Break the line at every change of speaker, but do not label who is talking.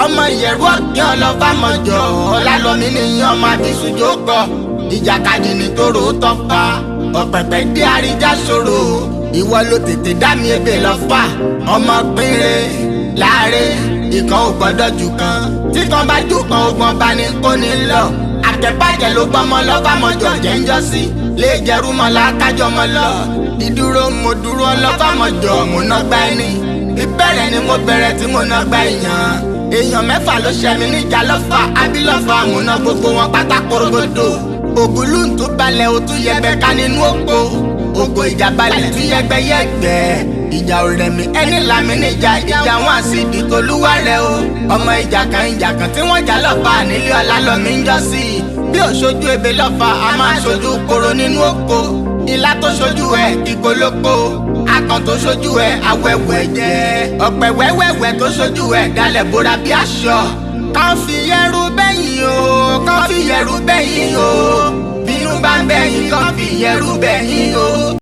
Ọmọ ìyẹ̀rú ọ̀gbìn ọlọ́fàmọ̀jọ ọ̀làlọ́mí nìyẹn ọmọ àbísùjó kọ. Ìjàkadì ní tóró tọ́fà ọ̀pẹ̀pẹ̀ dé àríjà ṣòro. Ìwọ ló tètè dá mi ebè lọ́fà. Ọmọ pínre láàrin ìkan ò gbọ́dọ̀ jù kan. Tí kan bá jù kan ogun ọba ní kò ní lọ. Àtẹ̀bàjẹ́ ló gbọ́mọ lọ́fàmọ̀jọ jẹ́ ń jọ́ sí. Lè jẹ́rú mọ́ la kájọ mọ́ lọ. Ìdúró mo dúró ọlọ́fàmọ̀jọ mo ná gbá ẹni. Ìbẹ̀rẹ̀ ni mo bẹ̀rẹ̀ tí mo ná gbá èèyàn. Èèyàn mẹ́fà ló ṣẹ mi níjà lọ́fà abilọ́fà mo ná gbogbo wọn pátá korogodo. Ògúlùntún balẹ̀ ó tún yẹgbẹ́ ká nínú òpó. Ògo ìjà balẹ̀ tún yẹgbẹ́ yẹgbẹ́. Ìjà ò rẹ̀ mí ẹni làmì níjà ìjà wọn àsìdì tolúwa rẹ o. Ọmọ ìjà kan ìjà kan tí wọ́n jà lọ́fà nílé ọlá lọ́mí ń jọ́ sí i. Bí òṣojú ebè lọ́fà a máa ṣojú koro nínú oko. Ilá tó ṣojú ẹ̀ ìgolóko. Akàn tó ṣojú ẹ̀ awẹ́wẹ́ jẹ́. Ọ̀pẹ wẹ́wẹ́wẹ́ tó ṣojú ẹ̀ dalẹ̀ bora bí aṣọ. Kàn fi yẹrù bẹ́yìn o, kàn fi yẹrù bẹ́yìn o. Bínú bá ń bẹ́yìn, kàn fi yẹrù bẹ́yìn o.